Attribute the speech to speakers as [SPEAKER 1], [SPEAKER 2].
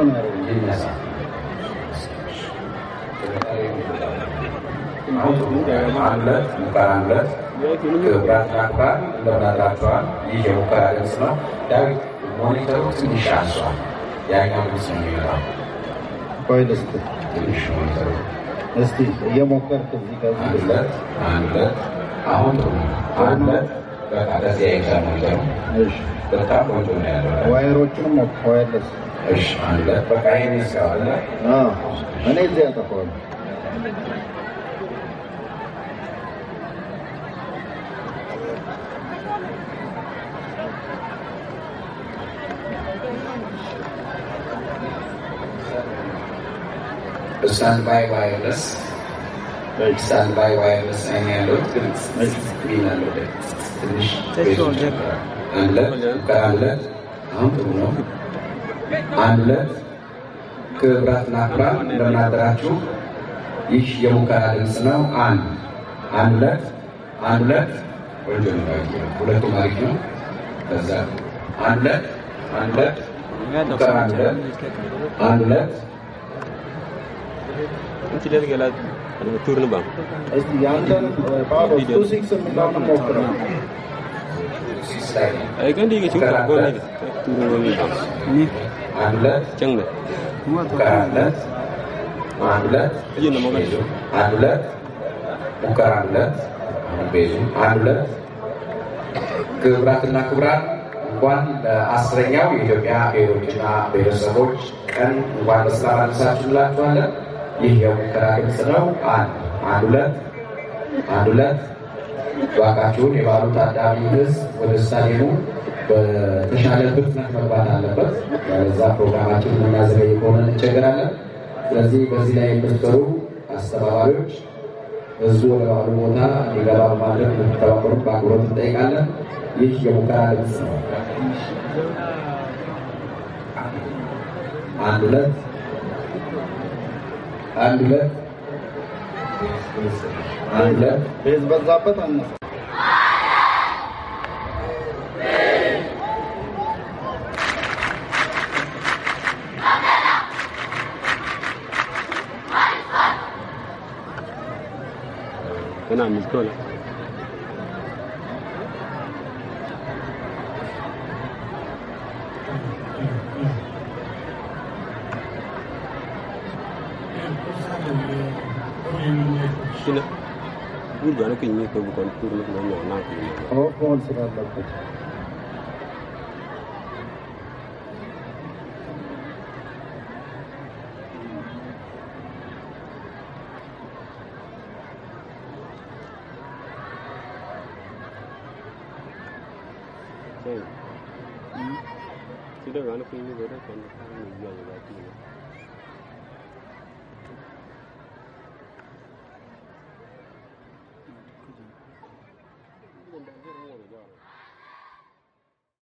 [SPEAKER 1] ነው ያደረገው።
[SPEAKER 2] ይነሳ። አሁን ጥሩ አንድ ሁለት ሙከራ አንድ ሁለት። ክቡራትና ክቡራን እንደምን አድራችኋል? ይህ የሙከራ ድምፅ ነው። ዳዊት monitor ኡ ትንሽ አንሷል። ያኛው ድምፅ ነው የሚመጣው።
[SPEAKER 1] ቆይ ልስጥ
[SPEAKER 2] ትንሽ monitor ኡ
[SPEAKER 1] እስቲ እየሞከርክ እዚህ ከዚህ
[SPEAKER 2] አንድ ሁለት አንድ ሁለት። አሁን ጥሩ ነው። አንድ ሁለት በቃ ከዚህ አይብሳል monitor ኡ።
[SPEAKER 1] እሺ፣
[SPEAKER 2] በጣም ቆንጆ ነው ያለው።
[SPEAKER 1] Wire ኦቹንም ሞክር፣ wireless።
[SPEAKER 2] እሺ አንድ ሁለት በቃ ይሄን ይዝጋው አይደለ?
[SPEAKER 1] አዎ፣ እኔ እዚህ አጠፋዋለሁ።
[SPEAKER 2] Standby wireless standby wireless ላይ ነው ያለሁት፣ ግን ሚል አለው ትንሽ bass ኡ ጨምራል። አንድ ሁለት ሙከራ አንድ ሁለት። አሁን ጥሩ ነው። አንድ ሁለት። ክቡራትና ክቡራን እንደምን አደራችሁ? ይህ የሙከራ ድምፅ ነው። አንድ አንድ ሁለት አንድ ሁለት። ቆንጆ ነው። ሁለቱም አሪፍ ነው። ከዛ አንድ ሁለት አንድ ሁለት ሙከራ አንድ ሁለት አንድ ሁለት።
[SPEAKER 1] እስቲ ያንተን ጳውሎስ 2 6 የሚለውን ሞክረው።
[SPEAKER 2] 6 ላይ ነው። ሙከራ አንድ ሁለት አንድ ሁለት ሙከራ አንድ ሁለት አንድ ሁለት bass ኡ አንድ ሁለት ሙከራ አንድ ሁለት አሁን bass ኡ አንድ ሁለት። ክቡራትና ክቡራን እንኳን ለ10ኛው የኢትዮጵያ ብሔሮችና ብሔረሰቦች ቀን እንኳን በሰላም አደረሳችሁ እንላችኋለን። ይህ የሙከራ ድምፅ ነው። አንድ አንድ ሁለት አንድ ሁለት። እባካችሁን የበዓሉ ታዳሚ ሕዝብ ወደ ስታዲየሙ በተሻለ ፍጥነት መግባት አለበት። ያለዛ ፕሮግራማችን የምናዘገይ ከሆነ እንቸገራለን። ስለዚህ በዚህ ላይ የምትሰሩ አስተባባሪዎች ህዝቡ ወደ በዓሉ ቦታ እንዲገባ በማድረግ እንድትተባበሩ በአክብሮት እንጠይቃለን። ይህ የሙከራ ድምፅ ነው። አንድ ሁለት አንድ ሁለት አንድ ሁለት።
[SPEAKER 1] Bass በዛበት አነሰ? Off መሆን ስላለበት።